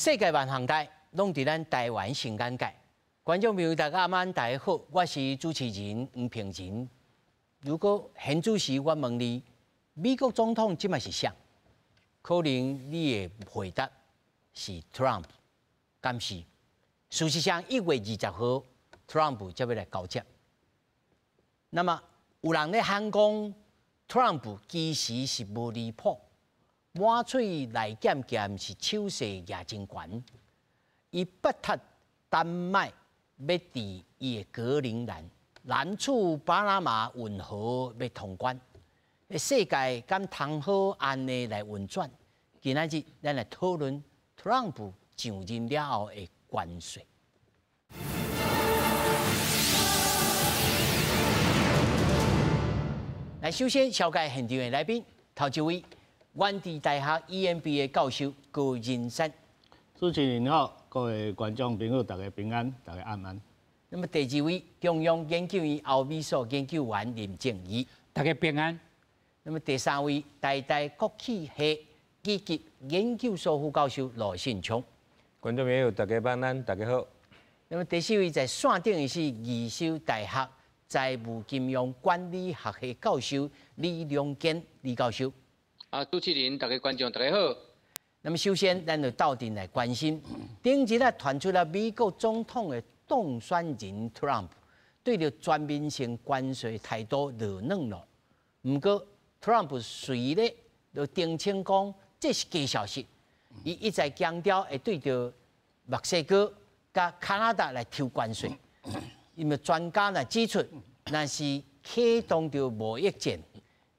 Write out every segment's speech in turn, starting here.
世界萬行台攏佇咱台灣新眼界。觀眾朋友大家晚安，大家好，我是主持人黃平仁。如果現此時我問你，美國總統這馬是誰？可能你的回答是 Trump，敢是？事實上，1月20號，Trump 才欲來交接。那麼有人咧喊講，Trump 其實是無離譜，滿喙來劍劍是手勢舉真懸，伊不踢丹麥欲佇伊的格陵蘭南處巴拿馬運河欲通關，世界敢通好按呢來運轉？今仔日咱來討論 Trump 上任了後的關稅。來，首先紹介現場的來賓，頭一位，元智大學 EMBA 教授高仁山。主持人好，各位觀眾朋友，大家平安，大家晚安。那麼第二位，中央研究院歐美所研究員林正義，大家平安。那麼第三位，台大國企系以及研究所副教授羅信聰，觀眾朋友大家晚安，大家好。那麼第四位在線頂的是義守大學財務金融管理學系教授李良堅李教授。啊，主持人，大家觀眾大家好。那麼首先，咱就鬥陣來關心，頂日啊傳出了美國總統的當選人 Trump 對著全面性關稅態度落軟了。毋過 Trump 隨咧就澄清講，這是假消息。伊一再強調會對著墨西哥佮加拿大來抽關稅。因為專家來指出，若是啟動著貿易戰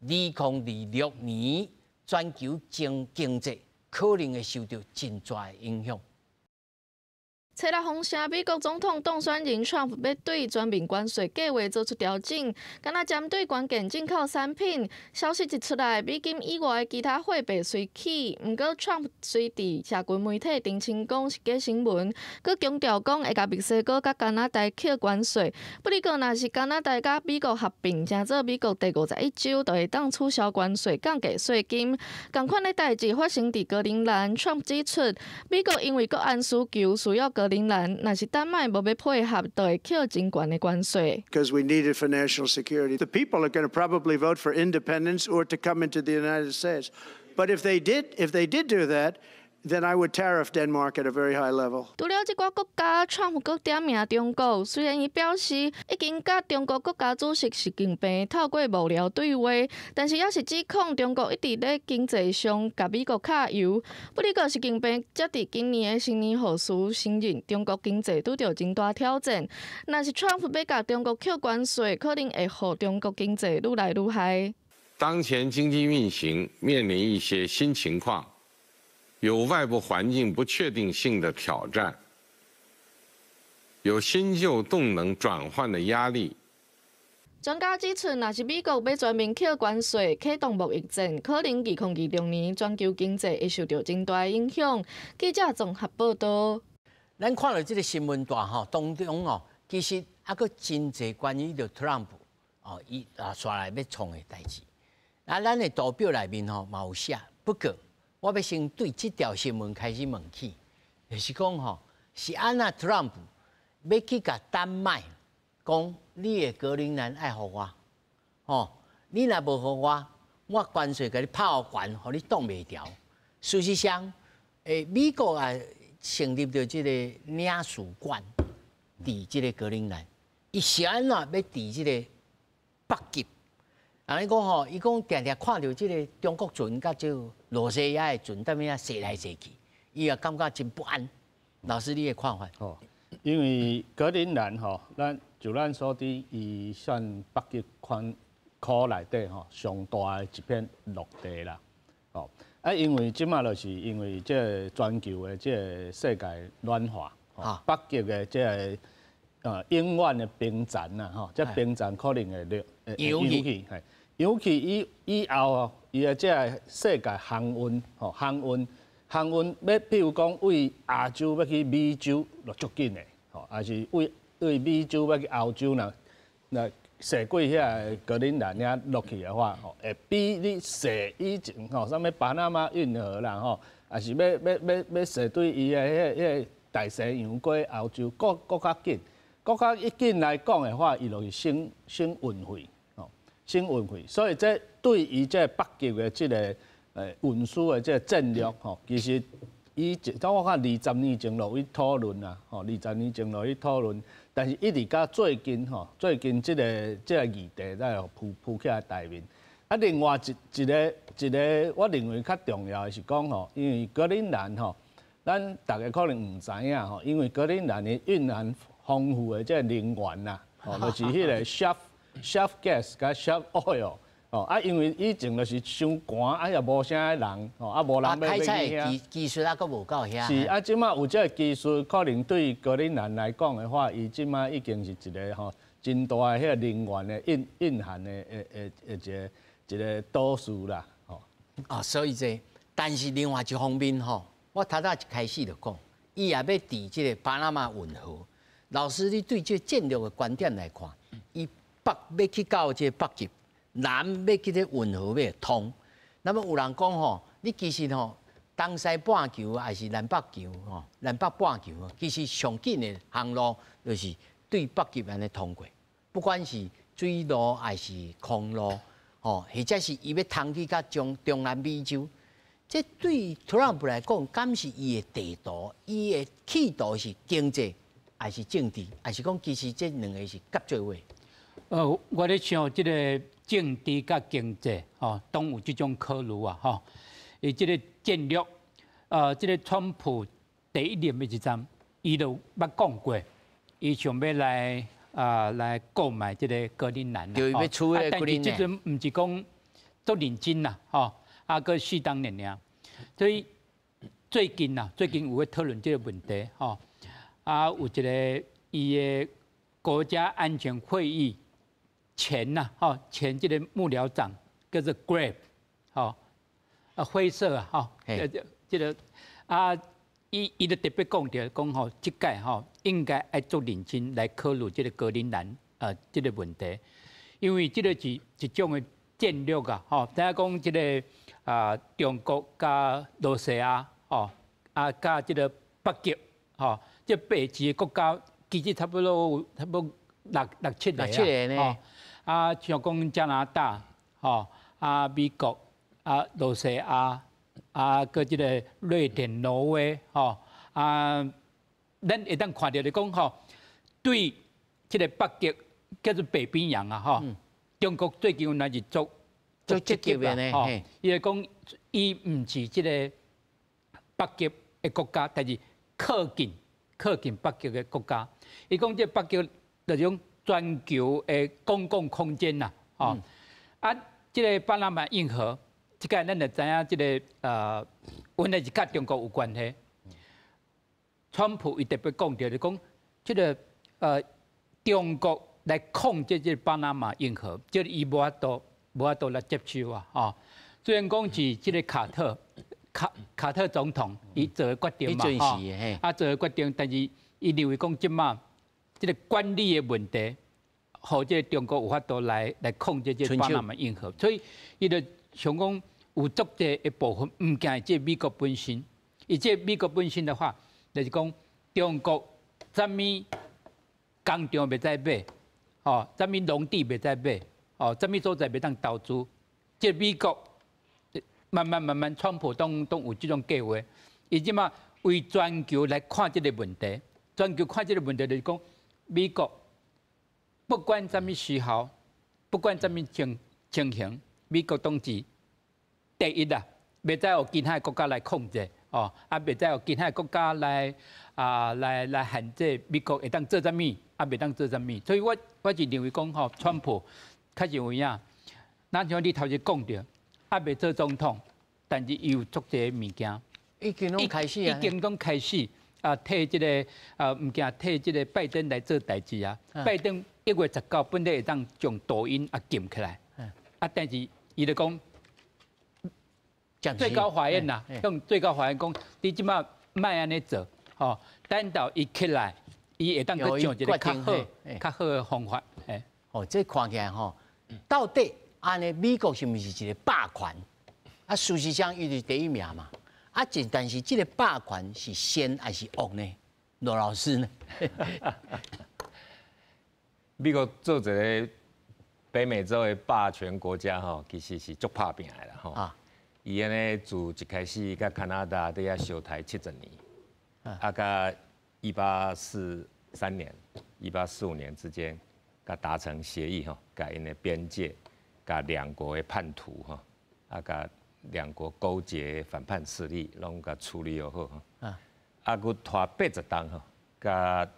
，2026年全球經濟可能會受著真大的影響。冊六風聲，美國總統當選人 Trump 欲對全面關稅計畫做出調整，敢若針對關鍵進口產品。消息一出來，美金以外的其他貨幣隨起。毋過 Trump 隨佇社群媒體澄清講是假新聞，閣強調講會共墨西哥佮加拿大扣關稅。不過，若是加拿大佮美國合併，成做美國第51州，就會當取消關稅、降低稅金。仝款的代誌發生佇格陵蘭，Trump 指出，美國因為國安需求需要格陵蘭，若是丹麥無欲配合，就會扣真懸的關稅。 Because we need it for national security. The people are going to probably vote for independence or to come into the United States. But if they did do that, then I would tariff Denmark at a very high level. 除了這寡國家，川普閣點名中國。雖然伊表示已經佮中國國家主席習近平透過幕僚對話，但是猶是指控中國一直咧經濟上共美國揩油。不過，習近平則佇今年的新年賀詞承認中國經濟拄著真大挑戰。若是川普欲共中國扣關稅，可能會予中國經濟愈來愈害。當前經濟運行面臨一些新情況。有外部環境不確定性的挑戰，有新舊動能轉換的壓力。專家指出，若是美國欲全面扣關稅、啟動貿易戰，可能2026年全球經濟會受著真大的影響。記者綜合報道。咱看著這个新聞段吼當中哦，其實猶閣真濟關於著 Trump 哦，伊啊紲來欲創的代誌。啊，咱的圖表內面吼嘛有寫，不過，我欲先對這條新聞開始問起，就是講吼，是按怎 Trump 欲去共丹麥講，你的格陵蘭愛予我，吼，你若無予我，我關稅共你拍予懸，予你擋袂牢。事實上，美國也成立著這個領事館，佇這個格陵蘭，伊是按怎欲佇這個北極？按呢講吼，伊講定定看著這個中國船佮這個羅西亞的船踮遐踅來踅去，伊也感覺真不安。老師，你的看法？哦，因為格陵蘭吼，咱就咱所知，伊算北極圈箍內底吼上大的一片陸地啦。哦，啊，因為這馬就是因為這個全球的這個世界暖化，北極的這個永遠的冰層啦，吼，這冰層可能會熱，會融去，融去以後哦，伊的這個世界航運，吼，航運欲，比如講對亞洲欲去美洲，就足緊的，吼，抑是對美洲欲去歐洲，若踅過遐个格陵蘭遐落去的話，吼，會比你踅以前吼，啥物巴拿馬運河啦，吼，也是欲踅對伊的彼个大西洋過歐洲，閣較緊，閣較一緊來講的話，伊就是省運費，吼，省運費。所以這對伊這北極的這个運輸的這个戰略，吼，其實伊當我看20年前就去討論啦，吼，二十年前就去討論，但是一直到最近吼，最近這个議題才會浮起來台面。啊，另外一个，我認為較重要的是講吼，因為格陵蘭吼，咱大家可能毋知影吼，因為格陵蘭的蘊含豐富的這个能源啦，吼，就是彼个 shale gas 佮 shale oil，哦，啊，因為以前就是傷寒，啊也無啥人，吼，啊無人欲開採技術啊，閣無夠遐。是啊，這馬有這个技術，可能對格陵蘭來講的話，伊這馬已經是一个吼真大的彼個能源的蘊含的一個島嶼啦，吼。啊，所以這，但是另外一方面吼，我頭早一開始就講，伊也欲佇這个巴拿馬運河。老師，你對這戰略的觀點來看，伊北欲去到這個北極，南欲去這運河欲通。那麼有人講吼，你其實吼東西半球還是南北球吼，南北半球，其實上緊的航路就是對北極按呢通過，不管是水路還是空路。哦，或者是伊欲通去到中南美洲，這對特朗普來講，敢是伊的地圖？伊的企圖是經濟，還是政治？還是講其實這兩个是夾做伙？我咧想，這个政治佮經濟，吼，攏有這種考慮啊，吼。伊這个戰略，這个川普第一任的時陣，伊就捌講過，伊想欲來購買這个格陵蘭，就欲出個但是這陣毋是講足認真啦，吼，啊，閣適當爾爾。所以最近啊，最近有咧討論這个問題，吼，啊，有一个伊的國家安全會議前呐，吼，前這个幕僚長叫做 Gray，吼，啊，灰色啊，吼，這个啊。伊就特別講著，講吼，這屆吼應該愛足認真來考慮這个格陵蘭這个問題，因為這个是一種的戰略啊，吼，知影講這个啊中國佮羅西亞，吼，啊佮這个北極，吼，這北極的國家其實差不多六七个六七个呢，啊，像講加拿大，吼，啊美國，啊羅西亞。啊，閣這个瑞典、挪威，吼，啊，咱會當看著就講吼，對這个北極叫做北冰洋啊，吼，中國最近若是足足積極的呢，吼，伊會講伊毋是這个北極的國家，但是靠近北極的國家。伊講這北極就是講全球的公共空間啦，吼，啊，這个巴拿馬運河。這個咱就知影，這个原來是佮中國有關係。川普伊特別講著，就講這个中國來控制這个巴拿馬運河，這個伊無法度來接受啊！吼，雖然講是這个卡特總統伊做的決定嘛，吼，啊做的決定，但是伊認為講這馬這个管理的問題，予這個中國有法度來控制這个巴拿馬運河，所以伊就想講有足濟的部分，毋驚這美國本身。伊這美國本身的話，就是講中國啥物工廠袂使買，吼，啥物農地袂使買，吼，啥物所在袂當投資。這美國慢慢慢慢，川普攏有這種計劃。伊這馬為全球來看這个問題，全球看這个問題就是講，美國不管啥物時候，不管啥物情形，美國攏是第一啦，袂使予其他國家來控制，哦，啊，袂使予其他國家來限制美國會當做啥物，啊，袂當做啥物。所以我是認為講吼，川普確實有影，咱像你頭先講著，猶未做總統，但是伊有足濟物件，已經攏開始啊，已經攏開始啊，替這个啊物件替這个拜登來做代誌啊。拜登1月19本來會當將抖音啊禁起來，啊，但是伊就講最高法院呐，向最高法院講，你這馬莫按呢做，吼，等到伊起來，伊會當閣想一个較好的方法。哦，這看起來吼，到底按呢美國是毋是一个霸權？啊，事實上伊是第一名嘛。啊，但是這個霸權是善還是惡呢？羅老師呢？美國做一个北美洲的霸權國家吼，其實是足拍拚的啦吼。伊按呢自一開始佮加拿大佇遐相刣70年，啊，佮1843年、1845年之間，佮達成協議吼，共𪜶的邊界、共兩國的叛徒吼，啊，共兩國勾結反叛勢力，攏共處理好吼。啊，閣拖80冬吼，佮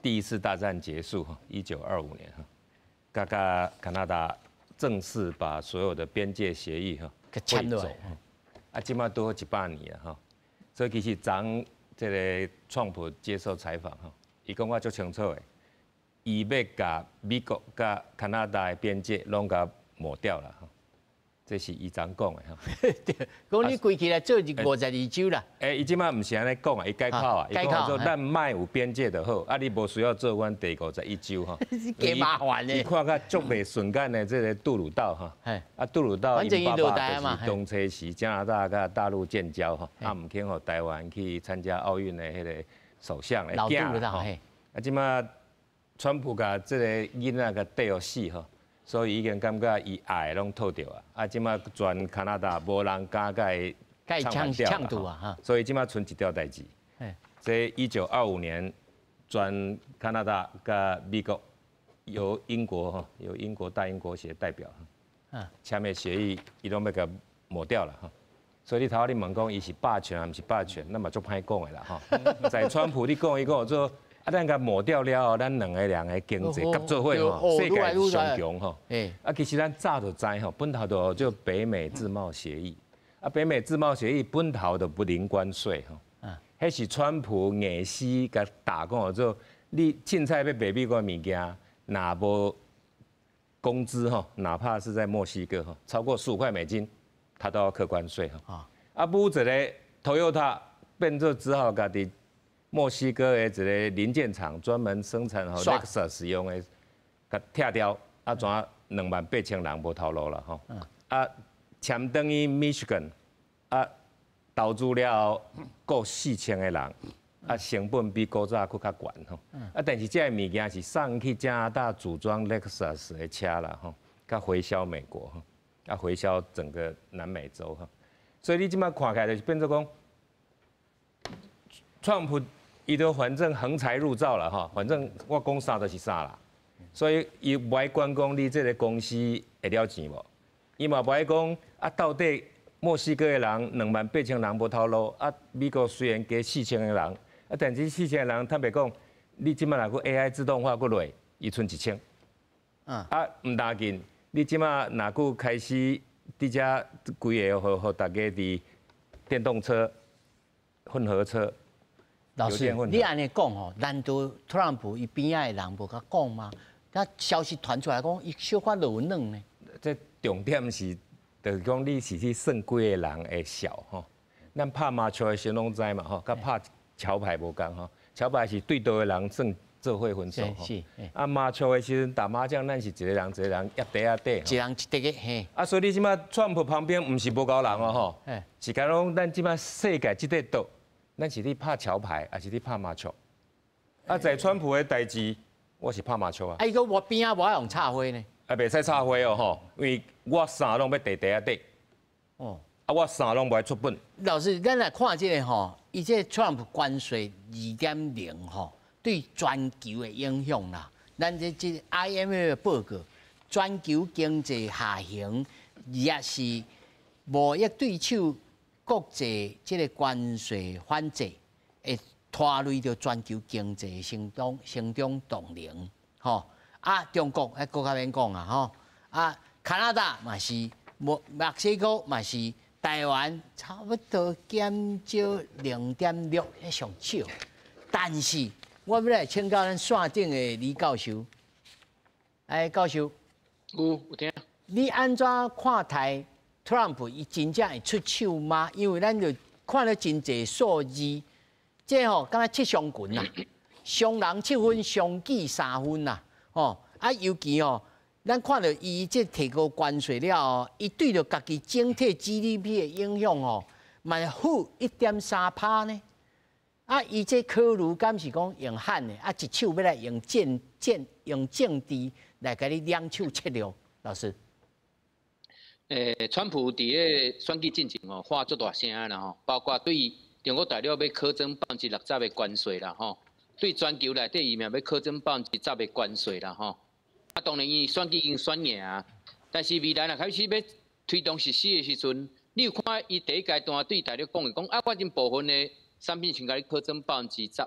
第一次大戰結束吼，1925年吼，佮加拿大正式把所有的邊界協議吼簽落，啊，這馬拄好100年啊吼，所以其實昨這个川普接受採訪吼，伊講我足清楚的，伊欲共美國佮加拿大的邊界攏共抹掉了吼。這是伊昨講的吼。對，講你規氣來做52州啦。欸，伊這馬毋是按呢講啊，伊改口啊，伊講說咱莫有邊界就好，啊，你無需要做阮第五十一州吼。加麻煩咧。伊看較足袂順眼的這个杜魯道吼。啊，杜魯道𪜶爸爸就是當初時加拿大佮大陸建交吼，啊，毋肯予台灣去參加奧運的彼个首相的囝吼。啊，這馬川普共這个囡仔共綴予死吼。所以已經感覺伊愛的攏討著啊！啊，這馬全加拿大無人敢共伊唱反調啊！所以這馬賰一條代誌。這1925年，全加拿大佮美國由英國吼，由英國大英國協代表簽的協議，伊攏欲共抹掉了吼。所以你頭仔你問講伊是霸權還毋是霸權，那嘛足歹講的啦吼。在川普你講伊講做。啊，咱共抹掉了後，咱兩个人的經濟合做伙吼，世界上強吼。啊，其實咱早就知吼，本頭就叫北美自貿協議。啊，北美自貿協議本頭就不零關稅吼。彼是川普硬死共打講做，你凊彩欲賣美國物件，若無工資吼，哪怕是在墨西哥吼，超過15塊美金，他都要課關稅吼。啊，母一个 Toyota 變做只好共佇墨西哥的一个零件廠專門生產予 Lexus 用的，共拆掉，啊，怎28,000人無頭路了吼？啊，簽轉去 Michigan，啊，投資了後，雇4000个人，啊，成本比古早閣較懸吼。啊，但是這个物件是送去加拿大組裝 Lexus 的車啦吼，佮回銷美國吼，啊，回銷整個南美洲吼。所以你這馬看起來就是變做講，川普。伊都反正橫財入賬了吼，反正我講啥就是啥啦，所以伊無愛管講你這个公司會了錢無，伊嘛無愛講啊，到底墨西哥的人28,000人無頭路，啊，美國雖然加四千个人，啊，但是四千个人坦白講，你這馬若閣 AI 自動化閣落，伊賰1000，啊，毋但緊，你這馬若閣開始佇遮規个予予大家佇電動車、混合車。老師，你按呢講吼，難道特朗普伊邊仔的人無共講嗎？他消息傳出來講，伊小可落軟呢。這重點是，就是講你是去算幾個人會痟吼。咱拍麻將的時攏知嘛吼，佮拍橋牌無仝吼。橋牌是對桌的人算做伙分數吼。啊，麻將的時陣打麻將，咱是一個人一個人壓底壓底。一人一滴个嘿。啊，所以你這馬川普旁邊毋是無𠢕人哦吼，是講講咱這馬世界這塊島。咱是咧拍橋牌，抑是咧拍麻將？啊，在川普的代誌，我是拍麻將啊。啊，伊講我邊仔無愛用插花呢？啊，袂使插花哦吼，因為我啥攏欲綴袋仔底。哦。啊，我啥攏無愛出本。老師，咱來看這个吼，伊這个川普關稅2.0吼，對全球的影響啦。咱這這 IMF 的報告，全球經濟下行，也是貿易對手。國際這个關稅反制會拖累著全球經濟成長成長動能，吼啊！中國還閣較免講啊，吼啊！加拿大嘛是，墨西哥嘛是，台灣差不多減少0.6，彼上少。但是我欲來請教咱線頂的李教授，哎，教授，有有聽。你按怎看待？特朗普伊真正會出手嗎？因為咱就看了真濟數字，這吼敢若七傷拳啦，傷人七分，傷己三分啦，吼啊，尤其吼，咱看著伊這提高關稅了後，伊對著家己整體 GDP 的影響吼，嘛負1.3趴呢。啊，伊這考慮敢是講用喊的，啊，一手欲來用戰戰用政治來共你兩手切了，老師。川普佇咧選舉進前哦，喊足大聲啦吼，包括對中國大陸欲課徵60%的關稅啦吼，對全球內底伊嘛欲課徵10%的關稅啦吼。啊，當然伊選舉已經選贏啊，但是未來若開始欲推動實施的時陣，你有看伊第一階段對大陸講的講啊，我這部分的產品先共你課徵百分之十，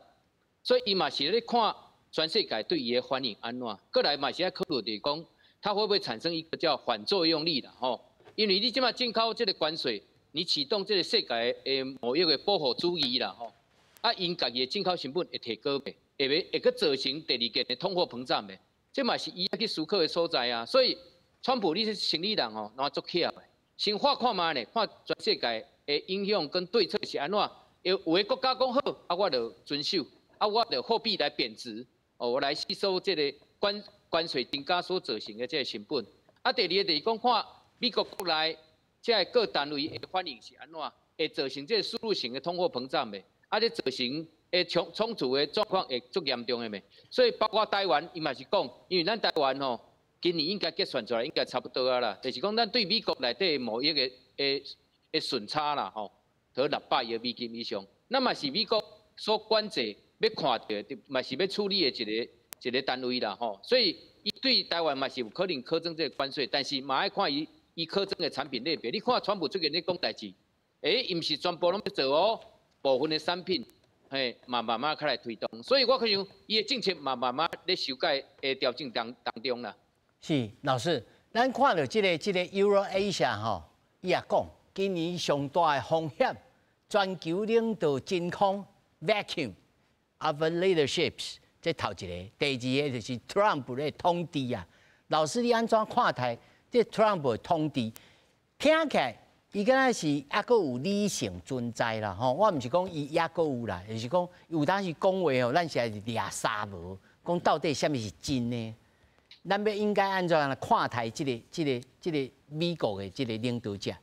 所以伊嘛是咧看全世界對伊的反應按怎，閣來嘛是愛考慮就是講，它會不會產生一個叫反作用力啦吼？因為你這馬進口這個關稅，你啟動這個世界的貿易的保護主義啦吼，啊，𪜶家己的進口成本會提高袂？會袂會閣造成第二件的通貨膨脹袂？這嘛是伊愛去思考的所在啊。所以，川普你這生理人吼，攏足巧的，先看看覓咧，看全世界的影響跟對策是按怎。有有的國家講好，啊，我就遵守，啊，我就貨幣來貶值，哦，我來吸收這個關稅增加所造成的這個成本。啊，第二個就是講看美國國內這個各單位的反應是按怎，會造成這個輸入型的通貨膨脹袂？啊，這造成會衝突的狀況會足嚴重的袂？所以包括台灣，伊嘛是講，因為咱台灣吼，今年應該結算出來應該差不多啊啦，就是講咱對美國內底貿易的順差啦吼，佇600億美金以上，那嘛是美國所管制欲看著，嘛是欲處理的一个一个單位啦吼，所以伊對台灣嘛是有可能課徵這個關稅，但是嘛愛看伊伊課徵的產品類別。你看川普最近咧講代誌，欸，伊毋是全部攏欲做哦，部分的產品，嘿，嘛慢慢較來推動，所以我可想伊的政策嘛慢慢咧修改的調整當中啦。是老師，咱看著這個 Eurasia 吼，伊也講今年上大的風險，全球領導真空 vacuum of leaderships，這頭一個，第二個就是 Trump 的統治啊。老師，你按怎看待這 Trump 的統治？聽起來伊敢若是猶閣有理性存在啦，吼！我毋是講伊猶閣有啦，就是講有當時講話吼，咱實在是掠沙無，講到底啥物是真的？咱欲應該按怎來看待這個美國的這個領導者？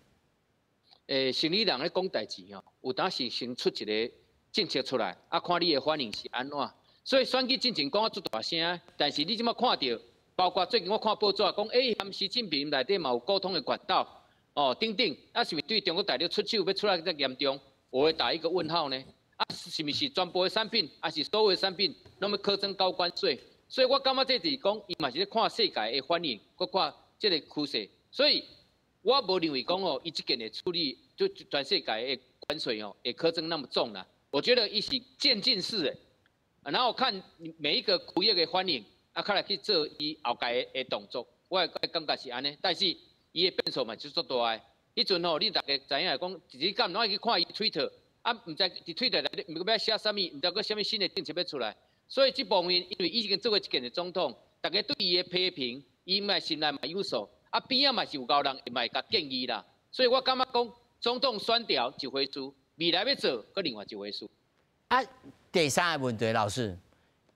生理人咧講代誌吼，有當時先出一個政策出來，啊，看你的反應是按怎。所以選舉進前講啊足大聲，但是你這馬看著，包括最近我看報紙講，欸，和習近平內底嘛有溝通的管道，哦，等等，啊，是毋是對中國大陸出手欲出來遮嚴重？我會打一個問號呢。啊，是毋是全部的產品，還是所有的產品，攏欲課徵高關稅？所以我感覺這就是講，伊嘛是咧看世界的反應，閣看這個趨勢。所以我無認為講哦，伊這件的處理就全世界的關稅哦，會課徵那麼重啦。我覺得伊是漸進式的，然後看每一個區域的反應，啊，較來去做伊後蓋的動作。我的感覺是按呢，但是伊的變數嘛是足大的。彼陣吼，你逐家知影講，一日到晚攏愛去看伊推特，啊，毋知佇推特內底毋欲寫啥物，毋知閣啥物新的政策欲出來。所以這部分，因為伊已經做過一屆的總統，逐家對伊的批評，伊嘛心內嘛有數，啊邊仔嘛是有夠人嘛會共建議啦。所以我感覺講，總統選調一回事，未來欲做，閣另外一回事。啊，第三个問題，老師，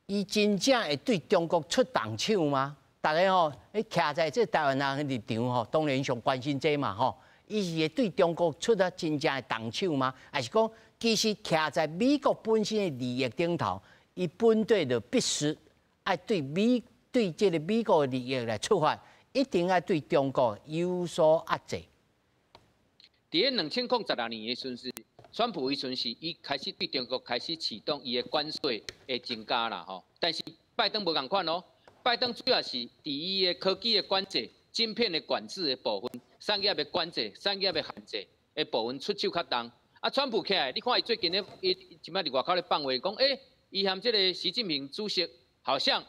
伊真正會對中國出重手嗎？逐家吼，咧徛在這台灣人的立場吼，當然上關心這嘛吼。伊是會對中國出啊真正的重手嗎？還是講其實徛在美國本身的利益頂頭，伊本底就必須愛對這個美國的利益來出發，一定愛對中國有所壓制。佇咧2016年的時陣，川普彼陣時，伊開始對中國開始啟動伊的關稅的增加啦吼。但是拜登無仝款哦，拜登主要是佇伊的科技的管制、晶片的管制的部分、產業的管制、產業的限制的部分出手較重。啊，川普起來，你看伊最近咧，伊這擺佇外口咧放話講，欸，伊和這個習近平主席好像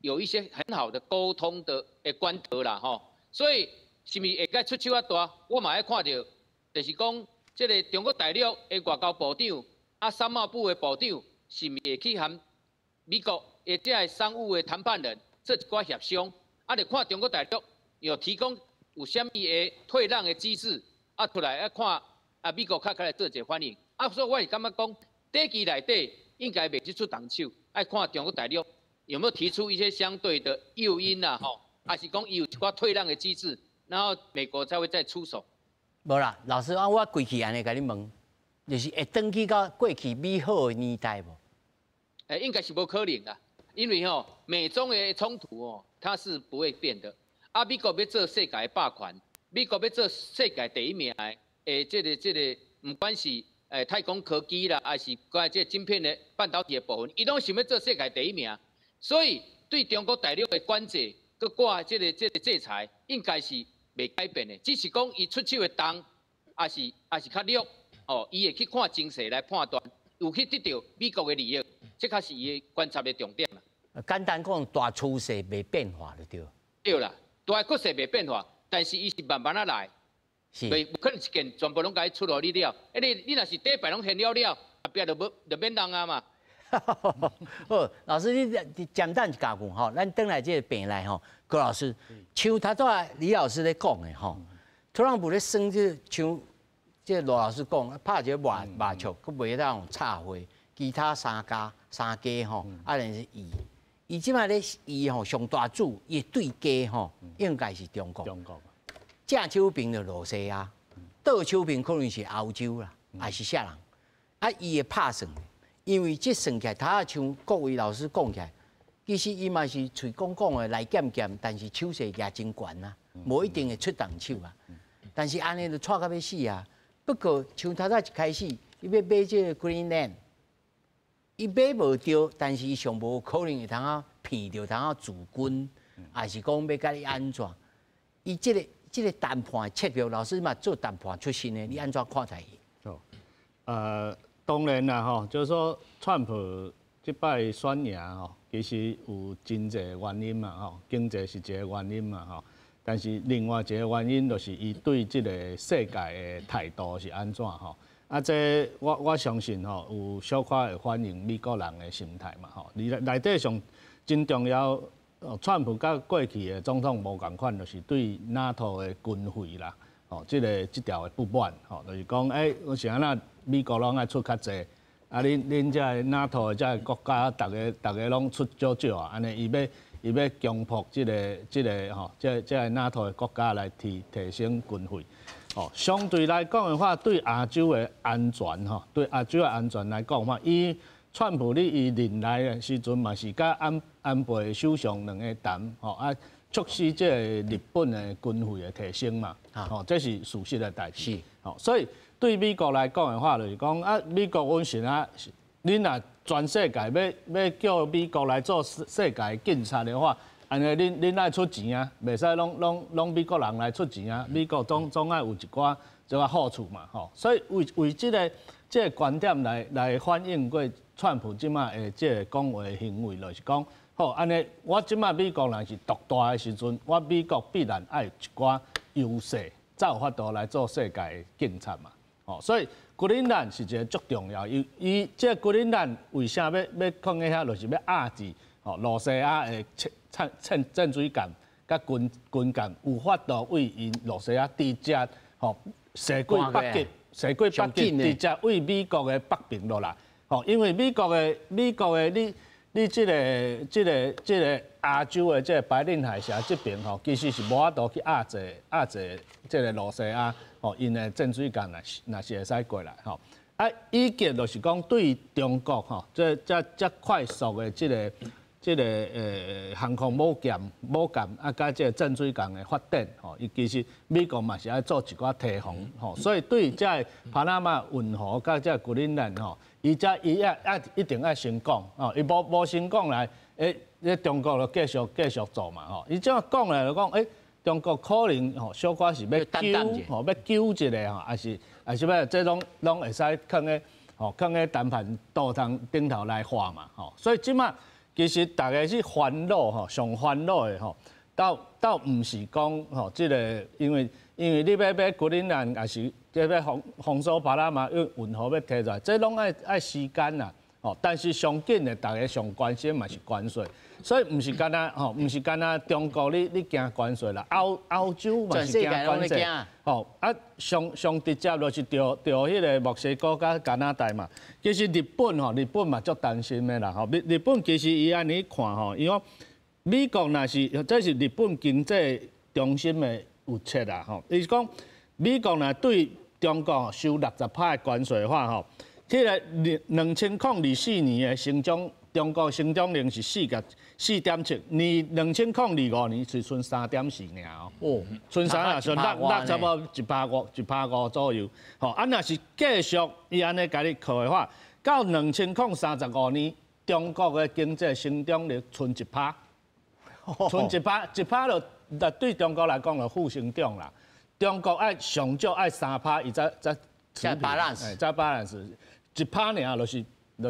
有一些很好的溝通的管道啦吼。所以是毋是會該出手較大？我嘛愛看著，就是講這個中國大陸的外交部長啊，商貿部的部長，是毋是會去和美國的這個商務的談判人做一寡協商？啊，就看中國大陸有提供有啥物的退讓的機制，啊，出來啊看啊，美國較較來做一個反應。啊，所以我是感覺講，短期內底應該袂去出重手，愛看中國大陸有沒有提出一些相對的誘因啦，吼，還是講伊有一寡退讓的機制，然後美國才會再出手。無啦，老師啊，我規氣按呢共你問，就是會轉去到過去美好的年代無？應該是無可能啦，因為吼美中的衝突哦，它是不會變的。啊，美國欲做世界的霸權，美國欲做世界第一名的，這個，毋管是太空科技啦，還是關這個晶片的半導體的部分，伊攏想欲做世界第一名。所以對中國大陸的管制，閣掛這個制裁，應該是袂改變的。只是講伊出手的重，抑是較弱，哦，伊會去看情勢來判斷，有去得著美國的利益，這較是伊的觀察的重點啦。簡單講，大趨勢袂變化就對。對啦。大趨勢袂變化，但是伊是慢慢仔來，袂無可能一件全部攏共伊出予你了。你若是底牌攏現了了，後壁就無就免人啊嘛。好，老師你簡單一教句吼，咱轉來這個病來吼，郭老師，像頭拄仔李老師咧講的吼，特朗普咧耍這像這羅老師講，拍一个麻將，閣袂當插花，其他三家三家吼，啊，然是伊。伊這擺咧，伊吼上大主，伊的對家吼，應該是中國。中國。正手邊就羅西亞，倒手邊可能是歐洲啦，還是啥人？啊，伊會拍算，因為這算起來，他像各位老師講起來，其實伊嘛是喙講講的來減減，但是手勢也真懸啊，無一定會出動手啊。但是按呢就掣甲欲死啊。不過像頭早一開始，伊欲買這個 Greenland。伊買無著，但是伊上無可能會通啊騙著，通啊駐軍，還是講欲共你按怎？伊這個談判策略，老師嘛做談判出身的，你按怎看待伊？哦，當然啦，吼，就是說，川普這擺選贏吼，其實有真濟原因嘛，吼，經濟是一個原因嘛，吼，但是另外一個原因就是伊對這個世界的態度是按怎吼。啊，這我相信吼，有小可會反映美國人的心態嘛吼。內內底上真重要，川普佮過去的總統無仝款，就是對 NATO 的軍費啦，吼，這條的不滿，吼，就是講，我是按怎美國攏愛出較濟，啊，恁這个 NATO 的這个國家，逐家攏出少少啊，按呢，伊欲強迫這個吼，這個 NATO 的國家來提升軍費。哦，相對來講的話，對亞洲的安全吼，對亞洲的安全來講的話，伊川普你伊任內的時陣嘛是佮安倍首相兩个談，吼啊，促使這個日本的軍費的提升嘛，吼，這是事實的代誌。吼，所以對美國來講的話，就是講啊，美國阮是啊，恁若全世界欲叫美國來做世界警察的話，按呢，恁愛出錢啊，袂使攏美國人來出錢啊，美國總愛有一寡這個好處嘛，吼。所以為這個觀點來反映過川普這擺的這個講話的行為，就是講，好，按呢，我這擺美國若是獨大的時陣，我美國必然愛有一寡優勢，才有法度來做世界的警察嘛，吼。所以格陵蘭是一個足重要，伊伊這個格陵蘭為啥欲囥佇遐，就是欲壓制吼羅西亞的潛水艦佮軍艦有法度對𪜶羅西亞直接吼踅過北極，踅過北極直接對美國的北邊落來，吼，因為美國的你這個亞洲的這個白令海峽這邊吼，其實是無法度去壓制這個羅西亞吼，𪜶的潛水艦若是會使過來吼。啊，以及就是講對中國吼，這快速的這個航空母艦啊，佮這個潛水艦的發展吼，伊其實美國嘛是愛做一寡提防吼，所以對這个巴拿馬運河佮這個格陵蘭吼，伊這伊愛一定愛先講吼，伊無先講來，中國就繼續做嘛吼，伊這樣講來就講，中國可能吼小可是欲糾吼，欲糾一下吼，抑是欲這攏會使囥佇談判桌頂頭來話嘛吼，所以這擺。其實大家是煩惱吼，上煩惱的吼，倒毋是講吼，這個因為你欲買格陵蘭，抑是這欲封鎖巴拿馬運河欲提出來，這攏愛時間啦，吼。但是上緊的，大家上關心嘛是關稅，所以毋是干焦吼，毋是干焦中國你驚關稅啦，歐洲嘛是驚關稅，吼啊上直接就是著彼个墨西哥佮加拿大嘛。其實日本吼，日本嘛足擔心的啦吼。日本其實伊按呢看吼，伊講美國若是這是日本經濟中心的預測啦吼。伊是講美國若對中國收六十趴的關稅的話吼，彼个2024年的成長，中國成長率是4.7，年2025年是賰3.4爾哦，賰三啊，賰六六差不多1.5，1.5左右。吼，啊，若是繼續伊按呢共你課的話，到2035年，中國的經濟成長率賰1趴，賰一趴，一趴就對中國來講就負成長啦。中國愛上少愛3趴，伊才才才 balance，才 balance，1趴爾就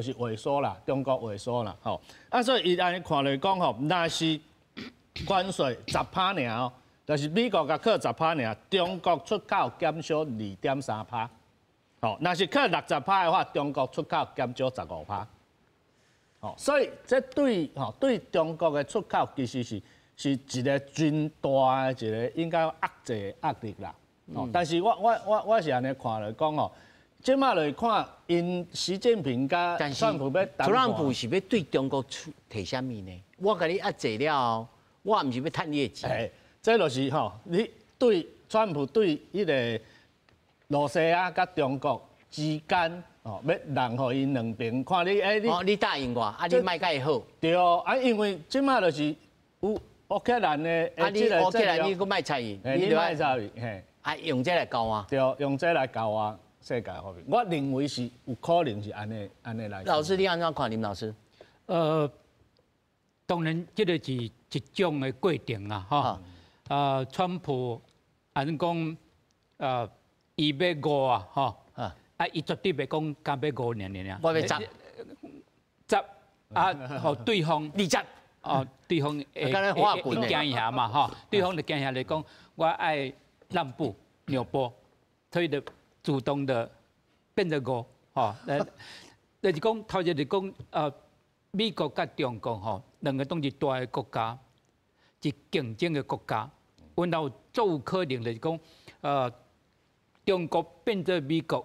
是萎縮啦，中國萎縮啦，吼。啊，所以伊按呢看來講吼，若是關稅十趴爾哦，就是美國共課十趴爾，中國出口減少2.3趴。吼，若是課六十趴的話，中國出口減少15趴。吼，所以這對吼對中國的出口其實是一個真大的一個應該壓制壓力啦。哦，但是我是按呢看來講吼，這馬來看，𪜶習近平佮川普欲特朗普是欲對中國出提啥物呢？我共你壓制了後，我毋是欲趁你的錢。欸，這就是吼，你對川普對彼个羅西亞佮中國之間，哦，欲讓予𪜶兩邊看你，欸你，哦，你答應我，啊你莫共伊好。對啊，因為這馬就是有烏克蘭的，啊你烏克蘭你閣莫插伊，你莫插伊，嘿，啊用這來交換。對，用這來交換世界和平，我認為是有可能是按呢按呢來。老師，你按怎看，林老師？當然，這个是一種的過程啊，吼。川普按講，伊欲五啊，吼。啊，伊絕對袂講敢欲五爾爾爾。我欲十。十啊，予對方 20。哦，對方會會驚嚇嘛，吼。對方就驚嚇來講，我愛讓步、讓步，所以就主動的變做五，吼。就是講，頭一就是講，美國佮中國吼，兩个攏是大的國家，是競爭的國家。阮有足有可能就是講，中國變做美國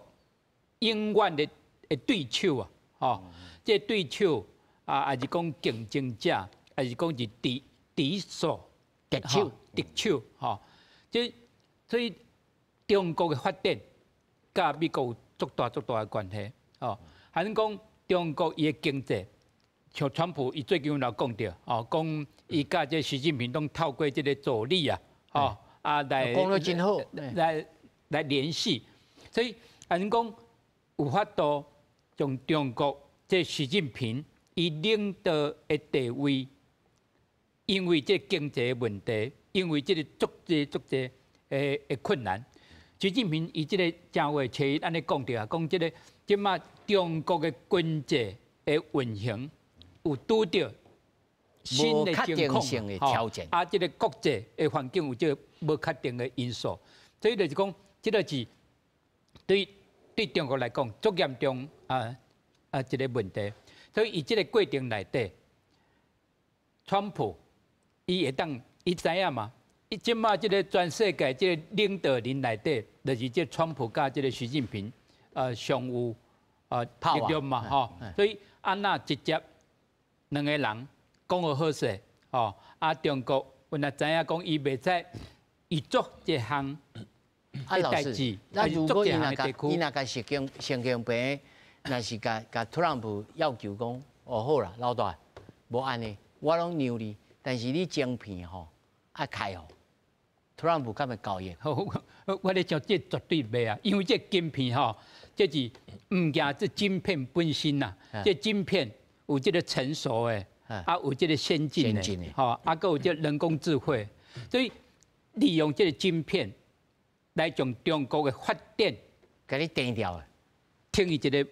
永遠的對手啊，吼。這個對手啊，抑是講競爭者，抑是講是敵手、敵手、敵手，吼。這所以中國的發展，佮美國有足大足大的關係，吼。還是講中國伊的經濟，像川普伊最近有講著，哦，講伊佮這習近平攏透過這个助理啊，吼啊來講得真好，來聯繫，所以按講有法度將中國這習近平伊領導的地位，因為這經濟問題，因為這个足濟足濟的困難，習近平伊這个正月初一按呢講著啊，講這个這馬中國的經濟的運行有拄著新的情況的挑戰，啊，這个國際的環境有這个無確定的因素，所以就是講，這个是對中國來講足嚴重啊一个問題。所以伊這个過程內底，川普伊會當伊知影嘛？伊這馬這个全世界這个領導人內底，就是這川普佮這个習近平，上有力量嘛，吼。所以按怎直接兩個人講予好勢，吼啊，中國阮也知影講伊袂使伊做這項啊，老師，那如果伊若共伊若共習近平，若是共特朗普要求講，哦好啦，老大，無按呢，我攏讓你，但是你晶片吼愛開予，特朗普敢會交易？我咧想這絕對袂啊，因為這晶片吼，這是毋驚這晶片本身呐，這晶片有這个成熟的，啊有這个先進的，吼啊閣有這人工智慧，所以利用這个晶片來將中國的發展，共你斷掉的，停伊一个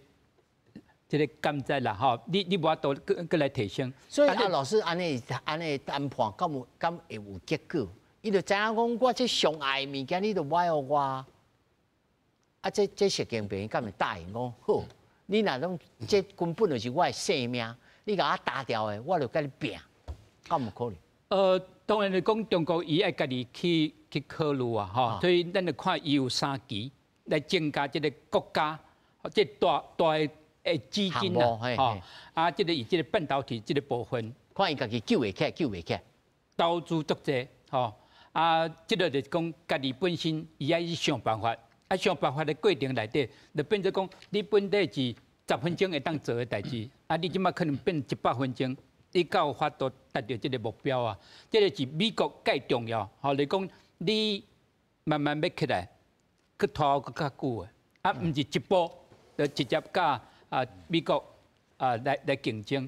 這个感覺啦，吼，你無法度閣閣來提升。所以啊，老師按呢按呢談判，敢有敢會有結果？伊就知影講，我這上愛的物件，你都無愛予我。啊，這習近平敢會答應講好？你若攏這根本就是我的性命，你共我打掉的，我就共你拚，敢有可能？當然你講中國伊愛家己去考慮啊，吼，所以咱就看伊有三期來增加這个國家這大大的資金啊，吼，啊，這个伊這个半導體這个部分，看伊家己救會起來，救袂起來，投資足濟，吼，啊，這个就是講家己本身伊愛去想辦法，啊，想辦法的過程內底，就變做講，你本底是10分鐘會當做的代誌，啊，你這擺可能變100分鐘，你才有法度達到這个目標啊。這个是美國蓋重要，吼，你講你慢慢欲起來，去拖閣較久的，啊，毋是一步就直接佮美國來競爭。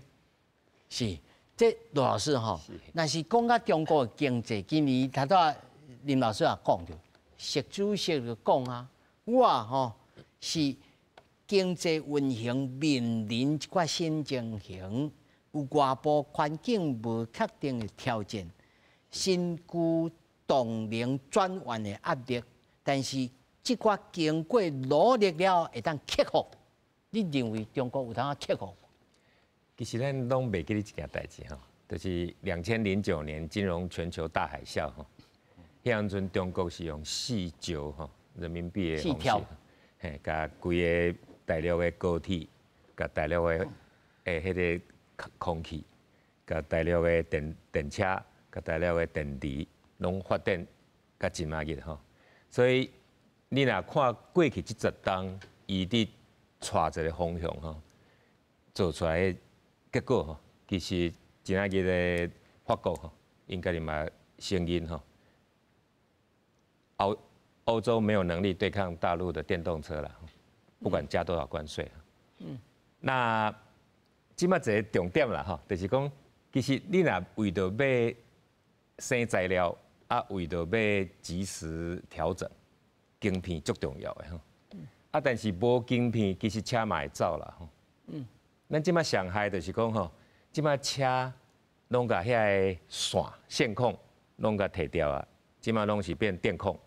是，這羅老師吼，若是講到中國的經濟，今年頭拄仔林老師也講著，習主席就講啊，我吼是經濟運行面臨一寡新情形，有外部環境無確定的挑戰，新舊動能轉換的壓力，但是這寡經過努力了，會當克服。你認為中國有通克服？其實咱攏袂記得一件代誌吼，就是2009年金融全球大海嘯吼，彼當陣中國是用4兆吼人民幣的方式，嘿，共規个大陸的高鐵，共大陸的彼个空氣，共大陸的電車，共大陸的電池，攏發展甲這麼熱吼。所以你若看過去這10冬，伊佇帶一个方向吼，做出來的結果吼，其實今仔日的法國吼，𪜶家己嘛承認吼，歐洲沒有能力對抗大陸的電動車啦，不管加多少關稅。那這擺一个重點啦吼，就是講，其實你若為著欲省材料，啊，為著欲及時調整，晶片足重要的吼。啊，但是無晶片，其實車嘛會走啦吼。咱這擺上害就是講吼，這擺車攏共遐个線線控攏共提掉啊，這擺攏是變電控，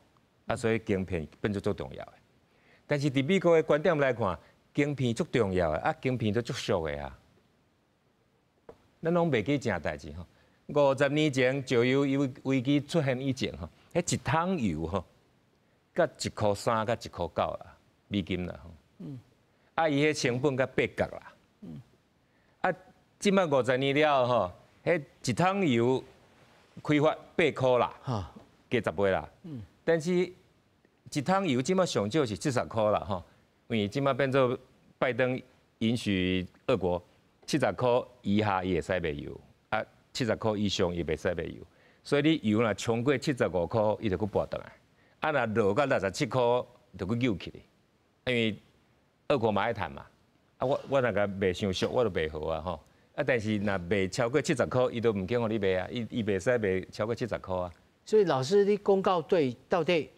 啊，所以晶片變做足重要的。但是佇美國的觀點來看，晶片足重要的，啊，晶片都足俗的啊。咱攏袂記一件代誌吼，50年前石油危機出現以前吼，彼一桶油吼，才1塊3佮1塊9啦，美金啦吼。啊，伊彼成本才8角啦。啊，這擺50年了吼，彼一桶油開發8塊啦，加10倍啦。但是一桶油這擺上少是70塊啦吼，因為這擺變做拜登允許俄國七十塊以下伊會使賣油，啊，七十塊以上伊袂使賣油。所以你油若衝過75塊，伊就閣撥轉來。啊，若落到67塊，就閣扭起來。因為俄國嘛愛趁嘛。啊，我若共賣傷俗，我就賣好啊吼。啊，但是若賣超過七十塊，伊都毋肯予你賣啊，伊袂使賣超過七十塊啊。所以老師，你講到對，到底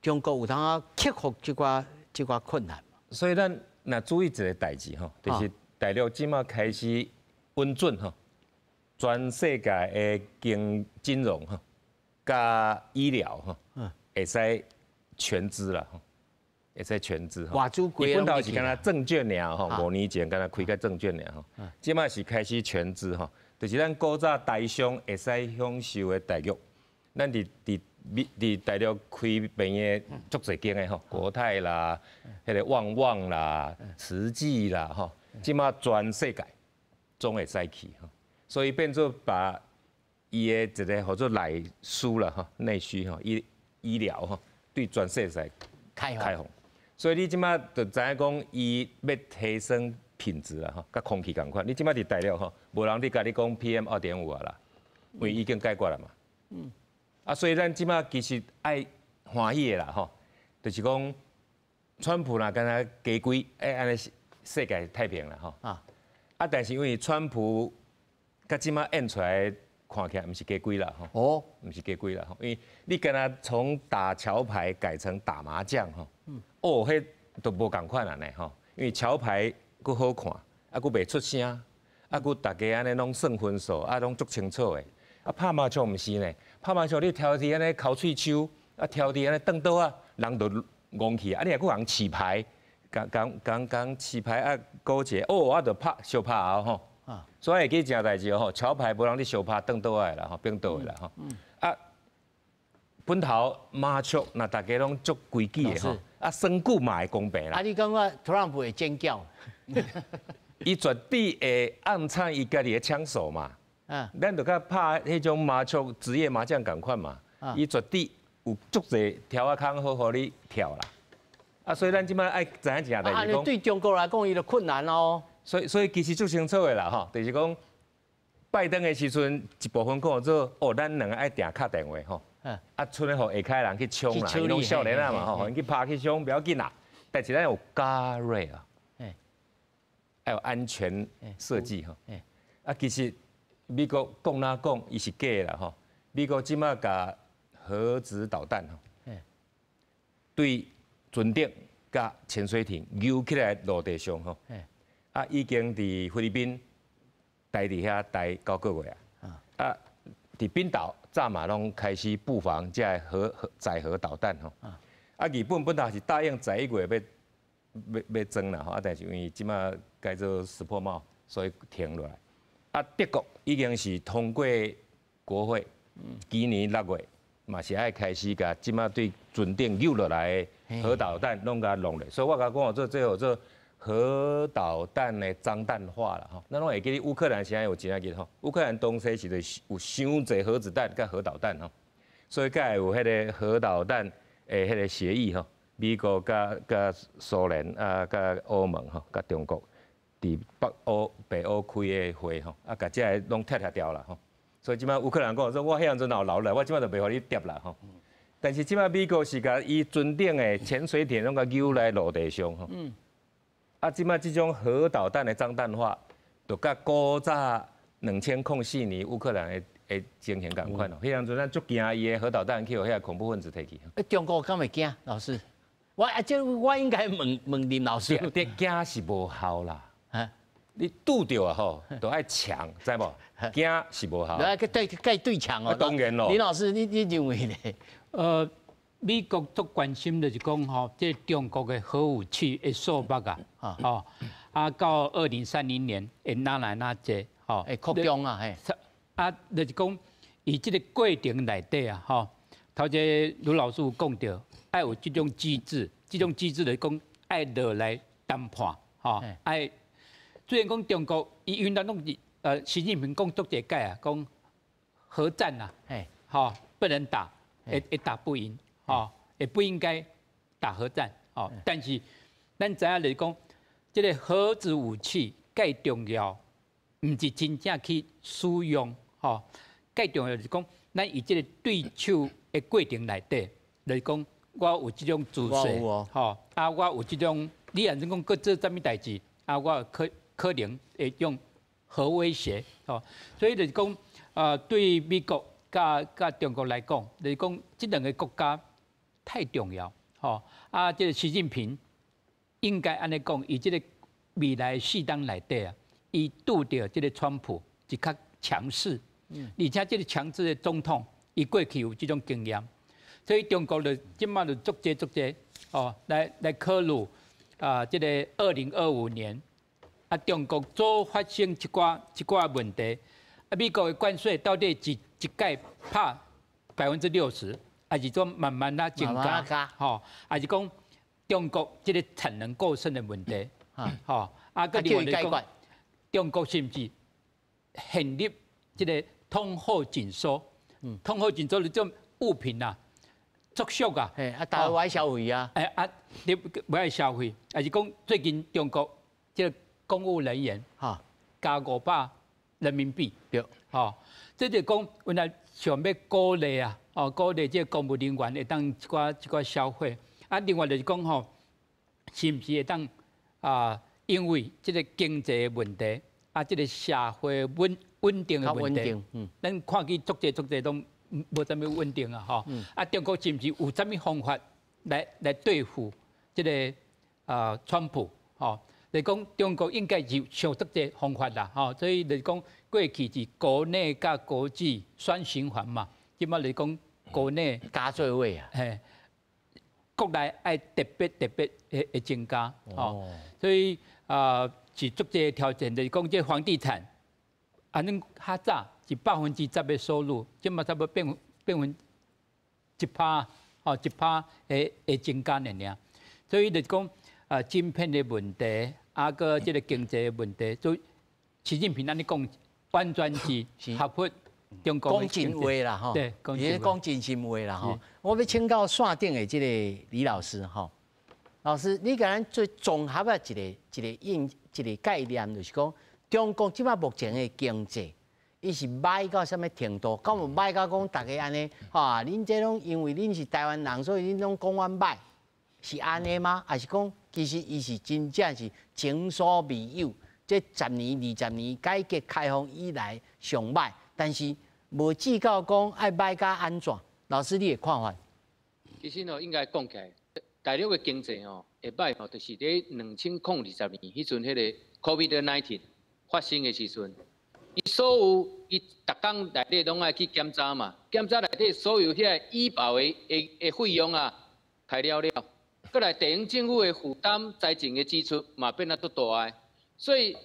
中國有通克服這寡困難？所以咱若注意一个代誌吼，就是大陸這擺開始允准吼，全世界的經金融吼，佮醫療吼，會使全資啦吼，會使全資吼。外資伊本頭是干焦證券爾吼，5年前干焦開個證券爾吼，這擺是開始全資吼，就是咱古早台商會使享受的待遇，咱佇大陸開病院足濟間的吼，國泰啦，彼个旺旺啦，慈濟啦吼，這擺全世界總會使去吼，所以變做把伊的一个號做內需啦吼，內需吼，醫療吼，對全世界開放。所以你這擺就知影講，伊欲提升品質啦吼，佮空氣仝款。你這擺佇大陸吼，無人佇共你講 PM 2.5啊啦，因為已經解決啦嘛。啊，所以咱這擺其實愛歡喜的啦吼，就是講，川普若敢若加規，按呢世界太平啦吼。啊，但是因為川普佮這擺演出來看起來毋是假鬼啦吼。毋是假鬼啦吼，因為你敢若從打橋牌改成打麻將吼。哦，彼都無仝款啊呢吼，因為橋牌閣好看，啊，閣袂出聲，啊，閣大家按呢攏算分數，啊，攏足清楚的。啊，拍麻將毋是呢，拍麻將你挑佇按呢剾喙鬚，啊，挑佇按呢轉桌仔，人就戇去，啊，你若閣共飼牌，共共共共飼牌啊，勾結，哦，啊，就拍相拍啊吼。所以會記一件代誌吼，橋牌無人咧相拍轉桌仔的啦吼，變桌的啦吼。啊，本頭麻將若大家攏足規矩的吼，啊，選舉嘛會公平啦。啊，你感覺特朗普會尖叫？伊絕對會暗藏伊家己的槍手嘛。咱就佮拍彼種麻將職業麻將仝款嘛。伊絕對有足濟條仔空好予你跳啦。啊，所以咱這擺愛知影一件代誌，講對中國來講，伊就困難哦。所以其實足清楚的啦，吼，就是講拜登的時陣一部分講做，哦，咱兩个愛定敲電話吼，啊，賰咧予下跤人去衝啦，伊攏少年仔嘛吼，予𪜶去拍去衝不要緊啦。但是咱有 guardrail 啊，還有安全設計吼。啊，其實美國講哪講，伊是假的啦吼。美國這擺共核子導彈吼，對船頂佮潛水艇勾起來陸地上吼，啊，已經佇菲律賓待佇遐待9個月啊，啊，佇冰島早嘛攏開始布防這个核載荷導彈吼，啊，日本本來是答應11月欲裝啦吼，啊，但是因為這擺改做石破茂，所以停落來。啊，德國已經是通過國會，今年6月嘛是愛開始共這擺對船頂扭落來的核導彈攏共弄落，所以我共講做這號做核導彈的髒彈化啦吼。咱攏會記得烏克蘭現在有真緊吼，烏克蘭當時是就有傷濟核子彈佮核導彈吼，所以才會有彼个核導彈的彼个協議吼，美國佮蘇聯啊，佮歐盟吼，佮中國佇北歐北歐開的會吼，啊，共這个攏拆拆掉啦吼。所以這擺烏克蘭講說，我彼當陣若有留來，我這擺就袂予你疊啦吼。但是這擺美國是共伊船頂的潛水艇攏共扭來陸地上吼。啊，這擺這種核導彈的髒彈化，就佮古早2004年烏克蘭的情形仝款哦。彼當陣咱足驚伊的核導彈去予遐恐怖分子提去。欸，中國敢會驚？老師，我啊，這我應該問問林老師。這驚是無效啦。你拄著啊吼，都愛搶，知無？驚是無效。來，對對對搶哦。當然咯。林老師，你認為呢？美國足關心就是講吼，這中國的核武器的數目啊，吼，啊，到2030年會哪來哪濟，吼，會擴張啊，嘿。啊，就是講，伊這个過程內底啊，吼，頭前盧老師有講著，愛有這種機制，這種機制就是講愛落來談判，吼，愛。雖然講中國，伊原來攏是習近平講足濟擺啊，講核戰啊，吼，不能打，會打不贏，吼，也不應該打核戰，吼。但是咱知影就是講，這个核子武器蓋重要，毋是真正去使用，吼。蓋重要就是講，咱以這个對手的過程內底，就是講我有這種姿勢，吼，啊，我有這種，你若講閣做啥物代誌，啊，我可能會用核威脅，吼，所以就是講，對美國佮中國來講，就是講這兩个國家太重要，吼，啊，這个習近平應該按呢講，伊這个未來四冬內底啊，伊拄著這个川普是較強勢，而且這个強勢的總統，伊過去有這種經驗，所以中國就這擺就足濟足濟，哦，來考慮啊，這个2025年。啊，中國早發生一寡一寡問題，啊，美國的關稅到底是一概拍60%，還是說慢慢仔增加？吼，還是講中國這个產能過剩的問題？吼，啊，閣另外就是講，中國是毋是陷入這个通貨緊縮？通貨緊縮的這種物品啊，足俗啊！啊，大家愛消費啊！欸啊，你欲愛消費，還是講最近中國這个公務人員加500人民幣，對，吼，這就講原來想欲鼓勵啊，哦，鼓勵這个公務人員會當一寡一寡消費，啊，另外就是講吼，是毋是會當啊，因為這个經濟的問題，啊，這个社會穩定的問題，咱看見足濟足濟攏無啥物穩定啊，吼，啊，中國是毋是有啥物方法來對付這个啊川普，吼？來講，中國應該是想足濟方法啦，吼，所以就是講過去是國內佮國際雙循環嘛，這擺來講國內加做伙啊，嘿，國內愛特別特別會增加，吼，所以啊是足濟挑戰，就是講這房地產，啊，恁較早是10%的收入，這擺差不多變變1%，吼，1%會增加爾爾，所以就是講啊，晶片的問題。啊，閣這个經濟的問題，所以習近平按呢講，完全是合乎中國講真話啦，吼，對，講真心話啦，吼。我欲請教線頂的這个李老師，吼，老師，你共咱做綜合的一個概念，就是講中國這擺目前的經濟，伊是䆀到啥物程度？敢有䆀到講逐家按呢？哈，恁這攏因為恁是台灣人，所以恁攏講阮䆀，是按呢嗎？抑是講其實伊是真正是前所未有？這10年、20年改革開放以來上䆀，但是無至到講愛䆀甲按怎？老師，你的看法？其實哦，應該講起來，大陸的經濟哦，會䆀吼，就是佇2020年彼陣，彼個 COVID-19 發生的時陣，伊所有伊逐工內底攏愛去檢查嘛，檢查內底所有遐個醫保的費用啊，開了了，閣來地方政府的負擔財政的支出嘛變啊足大的，所以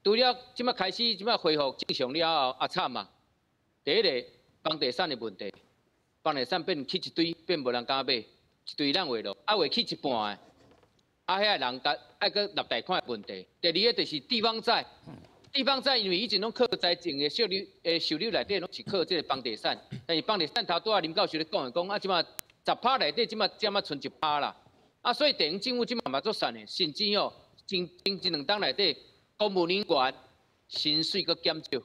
除了這擺開始這擺恢復正常了後，啊慘啊！第一個房地產的問題，房地產變起一堆，變無人敢買，一堆人畫落，啊話起一半的，啊遐個人共愛閣納貸款的問題。第二個就是地方債，地方債因為以前攏靠財政的收入，收入內底攏是靠這個房地產，但是房地產頭拄仔林教授咧講的講，啊這擺10趴內底，這擺才仔賰1趴啦，啊所以地方政府這擺嘛足散的，甚至哦，前前一兩冬內底公務人員薪水閣減少，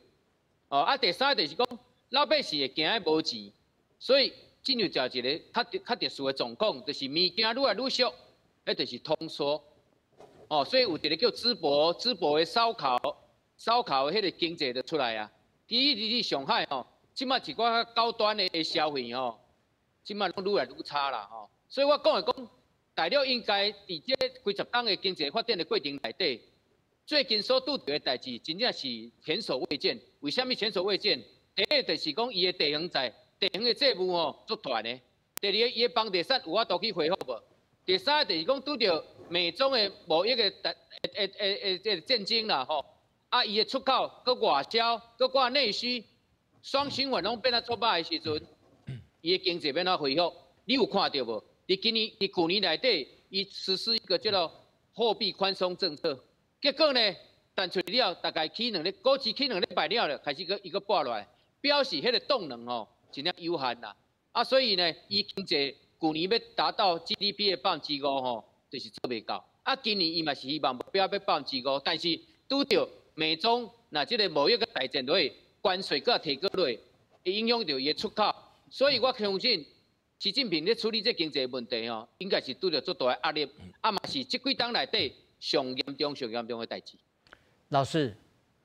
哦啊第三個就是講老百姓會驚無錢，所以進入一個較特殊的狀況，就是物件愈來愈俗，彼就是通縮。哦，所以有一個叫淄博，淄博的燒烤，燒烤的彼個經濟就出來啊。其實佇上海吼，這擺一寡較高端的消費吼，這擺攏愈來愈差啦吼。所以我講的講，大陸應該佇這幾十冬的經濟發展的過程內底，最近所拄著的代誌，真正是前所未見。為啥物前所未見？第一個就是講伊的地方債、地方的債務吼足大呢。第二個，伊的房地產有法度去恢復無？第三個就是講拄著美中的貿易的的戰爭啦吼，啊伊的出口、閣外銷、閣掛內需，雙循環攏變啊足歹的時陣，伊的經濟欲按怎恢復？你有看著無？佇今年、佇舊年內底，伊實施一個叫做貨幣寬鬆政策，結果呢，彈出來了，大概起兩日，股市起2禮拜了了，開始閣伊閣跌落來，表示彼個動能吼真正有限啦。啊，所以呢，伊經濟舊年欲達到 GDP 的5%吼，就是做袂到。啊，今年伊嘛是希望目標欲5%，但是拄著美中若這個貿易的大戰落去，關稅閣提高落去，會影響著伊的出口。所以我相信，習近平咧處理這經濟問題吼，應該是拄著足大的壓力，啊嘛是這幾冬內底上嚴重、上嚴重的代誌。老師，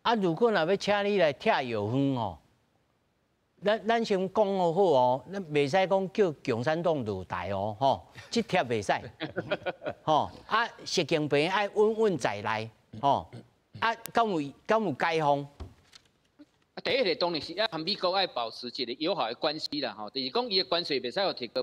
啊，如果若欲請你來拆藥方吼，咱先講好好哦，咱袂使講叫共產黨落台哦，吼，這帖袂使，吼，啊，習近平愛穩穩在內，吼，啊，敢有解方？啊，第一個當然是愛和美國愛保持一個友好的關係啦，吼，就是講伊的關稅袂使予提高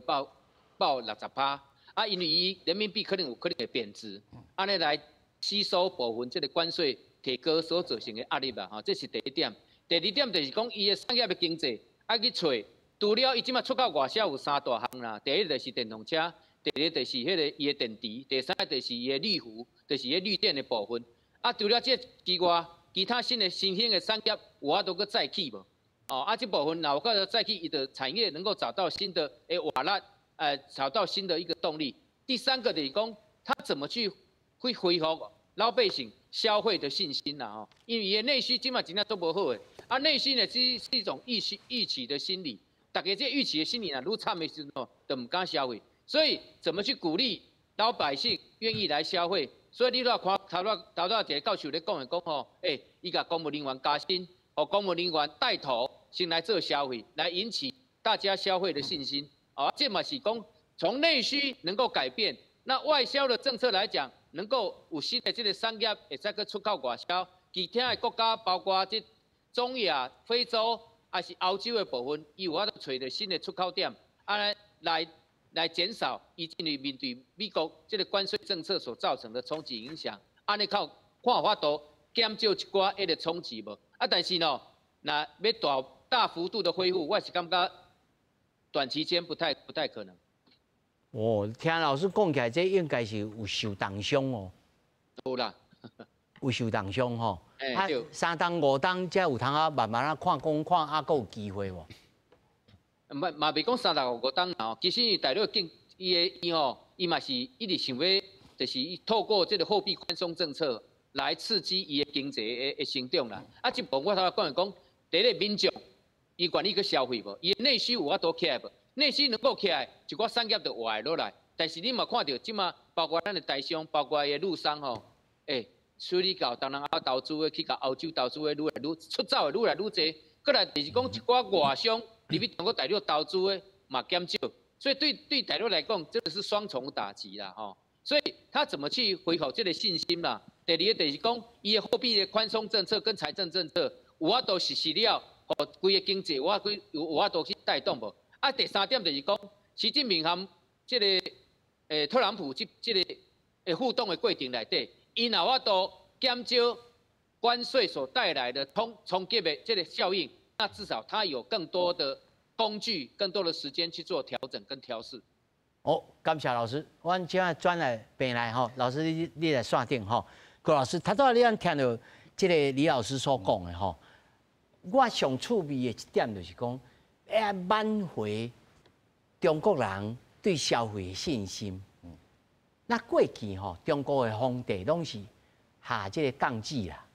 報60趴，啊，因為伊人民幣可能有可能會貶值，按呢來吸收部分這個關稅提高所造成的壓力啦，吼，這是第一點。第二點就是講伊的產業的經濟愛去揣，除了伊這擺出口外銷有三大項啦，第一就是電動車，第二就是彼個伊的電池，第三個就是伊的綠氟，就是彼綠電的部分。啊，除了這之外，其他新的新興的產業有法度閣再起無？哦，啊，這部分若有法度再起，伊的產業能夠找到新的活力，找到新的一個動力。第三個就是講，他怎麼去去恢復老百姓消費的信心啦？吼，因為伊的內需這擺真正足無好的，啊，內需呢是一種預期的心理，大家這預期的心理若愈慘的時陣，就毋敢消費。所以怎麼去鼓勵老百姓願意來消費？所以你若看頭拄頭拄一個教授咧講的講吼，伊共公務人員加薪，予公務人員帶頭先來做消費，來引起大家消費的信心。啊，這嘛是講從內需能夠改變，那外銷的政策來講，能夠有新的這個產業會使閣出口外銷，其他的國家包括這中亞、非洲，抑是歐洲的部分，伊有法度揣著新的出口點，按呢來減少伊進入面對美國這個關稅政策所造成的衝擊影響，按呢靠看有法度減少一寡彼個衝擊無？啊，但是呢，若欲大幅度的恢復，我是感覺短期間不太可能。哦，聽老師講起來，這應該是有受重傷哦。有啦，有受重傷吼。啊，3冬5冬才有通啊，慢慢啊看講看啊，閣有機會無？嘛嘛袂講3冬5冬吼，其實大陸經伊的伊吼，伊嘛是一直想欲就是伊透过這个货币宽松政策来刺激伊的经济的成长啦。啊，這部分我頭先講講，第一个民眾伊願意去消費無？伊的內需有法度起來無？內需能夠起來，一寡產業就活落來。但是你嘛看著，這馬包括咱的台商，包括伊的陸商吼，處理到東南亞投資的，去共歐洲投資的愈來愈出走的愈來愈濟。閣來就是講一寡外商入去中國大陸投資的嘛減少，所以對大陸來講，這個是雙重打擊啦吼。所以他怎麼去恢復這個信心啦？第二個就是講，伊的貨幣的寬鬆政策跟財政政策有法度實施了，予規个經濟有法度去帶動無？啊，第三點就是講，習近平和這個特朗普這個互動的過程內底，伊若有法度減少關稅所帶來的衝擊的這個效應，那至少他有更多的工具、更多的時間去做調整跟調適。好，感謝老師，我這擺轉來邊來吼，老師你來線頂吼。郭老師，頭拄仔你按聽著這個李老師所講的吼，我上趣味的一點就是講，欲挽回中國人對消費的信心。那過去吼，中國的皇帝攏是下這個降旨啦，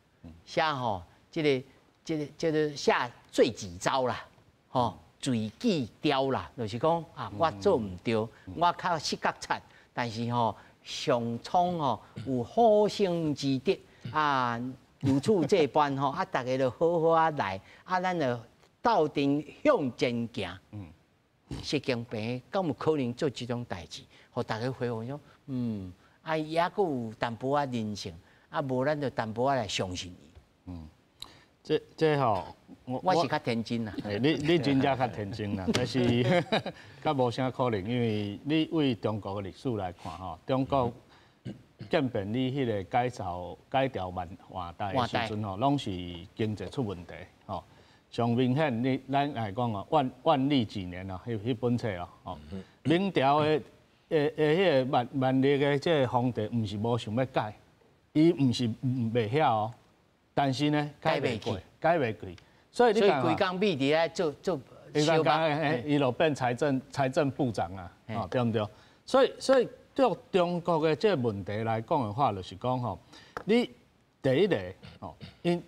寫吼這個下罪己詔啦，吼罪己詔啦，就是講啊，我做毋對，我較失覺賊，但是吼上蒼吼有好生之德啊，如此這般吼啊，逐家就好好仔來，啊，咱就鬥陣向前行。習近平敢有可能做這種代誌，予逐家恢復講，啊，伊猶閣有淡薄仔人性，啊，無咱就淡薄仔來相信伊。這吼，我是較天真啦。你真正較天真啦，但是較無啥可能，因為你對中國的歷史來看吼，中國漸變你彼個改朝改朝換代的時陣吼，攏是經濟出問題吼。上明顯，你咱來講哦，萬曆幾年啊，彼本冊哦，吼，明朝的彼個萬曆的這個皇帝，毋是無想欲改，伊毋是袂曉哦，但是呢，改袂過，改袂過，所以你看，規工覕佇咧做做，伊就變財政部長啊，哦，對毋對？所以對中國的這個問題來講的話，就是講吼，你第一個吼，𪜶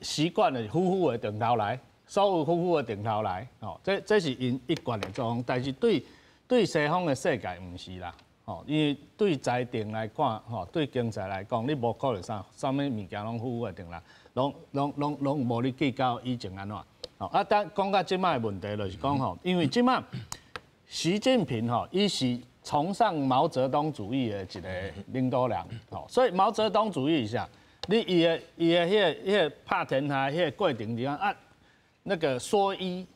習慣了虎虎的重頭來，所有虎虎的重頭來，吼，這是𪜶一貫的作風，但是對西方的世界毋是啦，吼，因為對財政來看，吼，對經濟來講，你無可能啥物物件攏虎虎的重來，攏無咧計較以前按怎，吼，啊，但講到這擺的問題就是講吼，因為這擺習近平吼，伊是崇尚毛澤東主義的一個領導人，吼，所以毛澤東主義是啥？你伊的彼個拍天下彼個過程是講啊，那個說衣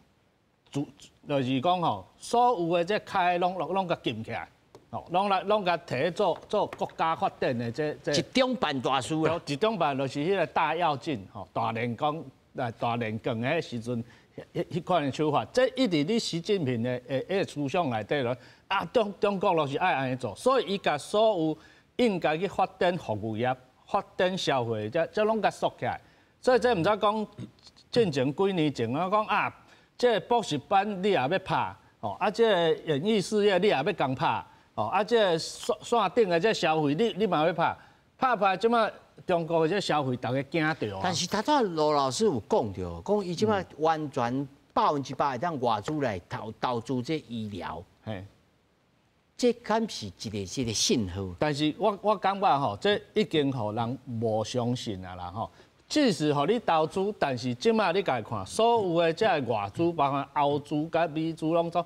主就是講吼，所有的這開攏共禁起來，吼，攏共提做國家發展的這一中辦大事啦。一中辦就是彼個大躍進吼，大煉鋼、大煉鋼彼時陣，彼款的手法，這一直佇習近平的思想內底咯。啊，中國就是愛按呢做，所以伊共所有應該去發展服務業、發展消費，這攏共鎖起來。所以這毋知講進前幾年前啊，講啊，這個補習班你也欲拍，吼，啊，這個演藝事業你也欲共拍，吼，啊，這個線頂的這消費你嘛欲拍，拍這擺中國的這消費，逐家驚著。但是頭拄仔羅老師有講著，講伊這擺完全100%會當外資來投資這醫療。這敢是一個信號？但是我感覺吼，這已經予人無相信啊啦吼。即使予你投資，但是這擺你共看，所有的這個外資，包括歐資佮美資攏總，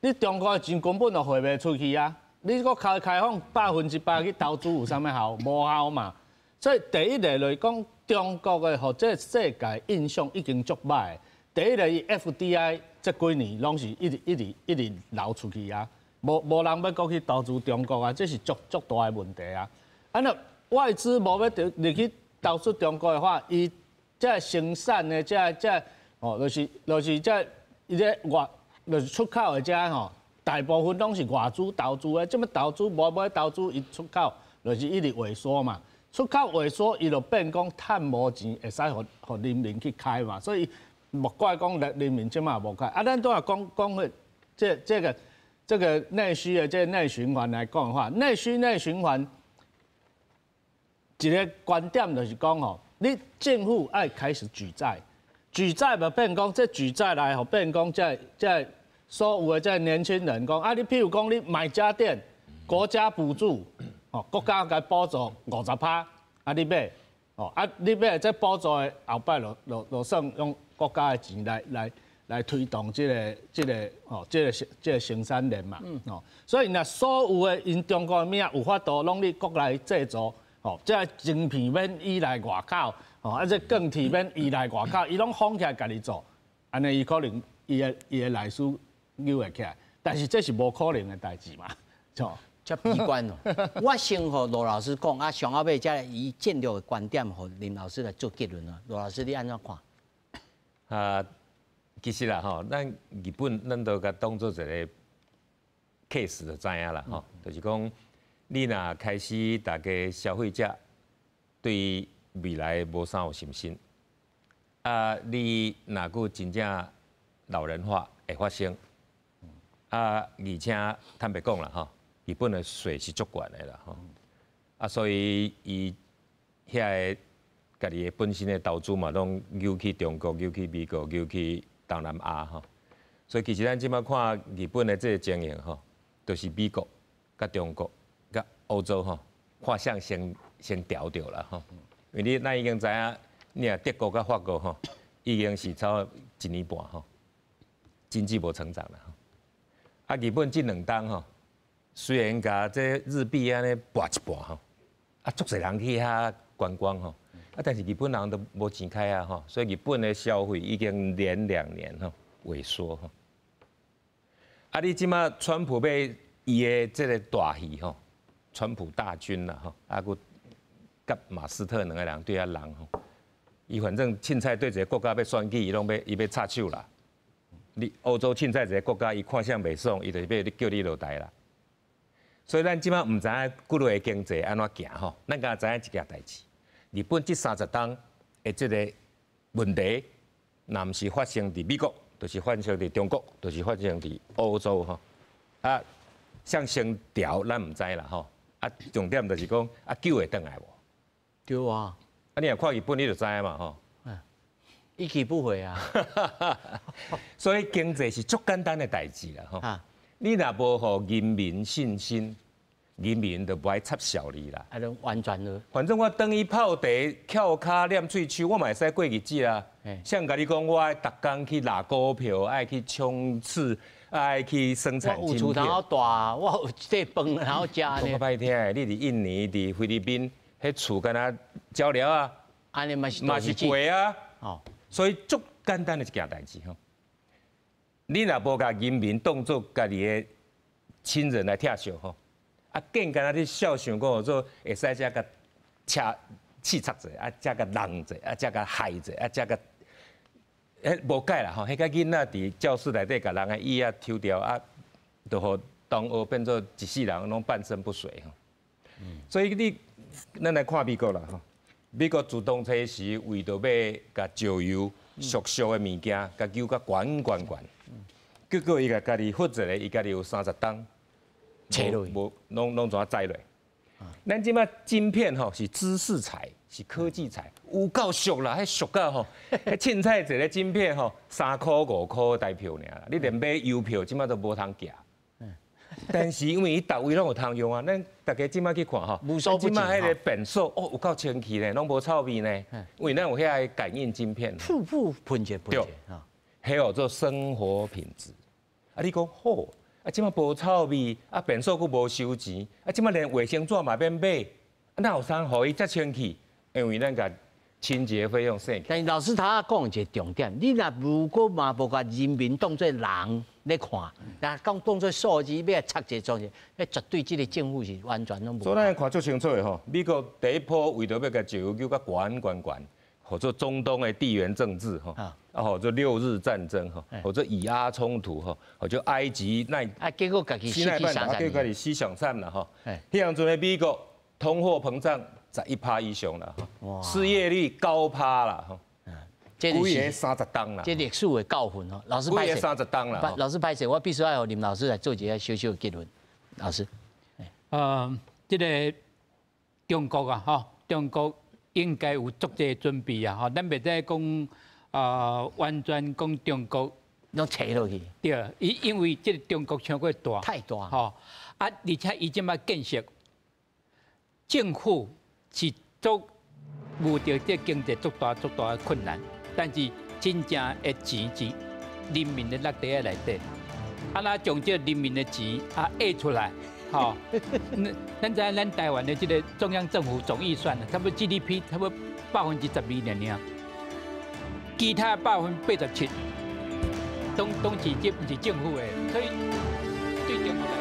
你中國的錢根本就匯袂出去啊！你閣開放100%去投資有啥物效？無效嘛。所以第一個來講，中國的予這個世界印象已經足歹。第一個，伊 FDI 這幾年攏是一直一直一直流出去啊。無人欲閣去投資中國啊，這是足足大的問題啊！啊若外資無欲入去投資中國的話，伊這生產的這哦，就是這伊這外就是出口的這吼，大部分攏是外資投資的，這麼投資無欲投資，伊出口就是一直萎縮嘛。出口萎縮，伊就變講趁無錢會使予人民去開嘛，所以莫怪講人民這馬無開。啊，咱拄仔講講彼這個。這個內需的這個內循環來講的話，內需內循環，一个观点就是讲吼，你政府愛開始舉債，舉債就變講這舉債來予變講這所有的這年輕人講啊，你譬如講你買家電，國家補助，哦，國家共補助50%，啊你買，哦啊你買這補助的後擺就算用國家的錢來推動這個生產鏈嘛，哦，所以若所有的𪜶中國的物仔有法度攏佇國內製造，哦，這個晶片免依賴外口，哦，啊這鋼鐵免依賴外口，伊攏放起來家己做，按呢伊可能伊的內需扭會起來，但是這是無可能的代誌嘛，錯。遮悲觀哦。我先予羅老師講，啊，上後尾才以戰略的觀點，予林老師來做結論啊。羅老師，你按怎看？啊，其實啦吼，咱日本咱都共當做一個 case 就知影啦吼，就是講你若開始大家消費者對未來無啥有信心，啊，你若閣真正老人化會發生，啊，而且坦白講啦吼，日本的稅是足懸的啦吼，啊，所以伊遐个家己的本身的投資嘛，攏流去中國、流去美國、流去東南亞吼，所以其實咱這擺看日本的這個情形吼，就是美國、佮中國、佮歐洲吼，看誰先調著啦吼。因為你咱已經知影，你若德國佮法國吼，已經是超過一年半吼，經濟無成長啦。啊，日本這兩冬吼，雖然共這日幣按呢跋一跋吼，啊，足濟人去遐觀光吼，啊，但是日本人都無錢開啊吼，所以日本的消費已經連2年吼萎縮吼。啊，你這擺川普欲伊的這個大戲吼，川普大軍啦吼，啊，閣佮馬斯特兩個人對遐人吼，伊反正凊彩對一個國家欲選舉，伊攏欲伊欲插手啦。你歐洲凊彩一個國家，伊看啥袂爽，伊就欲叫你落台啦。所以咱這擺毋知影國內的經濟按怎行吼，咱敢知影一件代誌。日本這30冬的這個問題，若毋是發生佇美國，就是發生佇中國，就是發生佇歐洲吼。啊，誰先調咱毋知啦吼。啊，重點就是講啊，救會轉來無？對啊。啊，你若看日本，你就知影嘛吼。一去不回啊。所以經濟是足簡單的代誌啦吼。你若無予人民信心，人民就無愛插潲你啦。啊，攏完全了。反正我轉去泡茶、翹跤、念喙鬚，我嘛會使過日子啊。誰共你講我愛逐工去抐股票，愛去衝刺，愛去生產晶片。我有厝通大，我有這飯通食呢。講較歹聽的，你佇印尼、佇菲律賓，彼厝敢若鳥寮啊，按呢嘛是嘛是貴啊。哦，所以足簡單的一件代誌吼。你若無共人民當做家己的親人來疼惜吼，啊，更敢若你痟想講做會使遮共車刺插者，啊，遮共弄者，啊，遮共害者，啊，遮共，彼無解啦吼。彼個囡仔佇教室內底共人的椅仔抽掉，啊，就予同學變做一世人攏半身不遂吼。所以你，咱來看美國啦吼。美國自當初時為著欲共石油俗俗的物件，共救甲懸懸懸，結果伊共家己負責咧，伊家己有30冬，切落，無攏怎宰落？咱這擺晶片吼是知識財，是科技財，有夠俗啦，彼俗到吼，彼凊彩一个晶片吼，3箍5箍台票爾啦，你連買郵票這擺都無通寄。但是因為伊逐位攏有通用啊，咱大家這擺去看吼，這擺彼个便所哦有夠清氣咧，攏無臭味呢。因為咱有遐个感應晶片。噗噗噴者噴者，彼號做生活品質。啊，你講好，啊，這擺無臭味，啊，便所閣無收錢，啊，這擺連衛生紙嘛免買，啊，哪有通予伊遮清氣？因為咱共清潔費用省。但是老師頭仔講一个重點，你若如果嘛無共人民當做人咧看，若講當做數字欲來插一個裝置，彼絕對這个政府是完全攏無。所以咱看足清楚的吼，美國第一波為著欲共石油救甲懸懸懸，號做中東的地緣政治吼，啊，號做六日戰爭吼，號做以阿衝突吼，號做埃及奈啊，結果家己死去三結果家己死上慘啦吼。彼當陣的美國通貨膨脹11趴以上啦，失業率高趴啦，吼。這規个30冬啦，這歷史的教訓哦。老師歹勢，30冬啦。老師歹勢，我必須愛予林老師來做一個小小的結論。老師，這个中國啊，吼，中國應該有足濟準備啊！吼，咱袂使講啊，完全講中國攏扯落去。對，伊因為這個中國傷過大，太大。吼啊！而且伊這擺建設政府是足遇著這經濟足大足大的困難，但是真正的錢是人民的落袋仔內底，啊，若將這人民的錢啊壓出來，吼，咱知影咱台灣的這個中央政府總預算，差不多 GDP 差不多12%爾爾，其他87%，攏是這毋是政府的，所以對中國來講。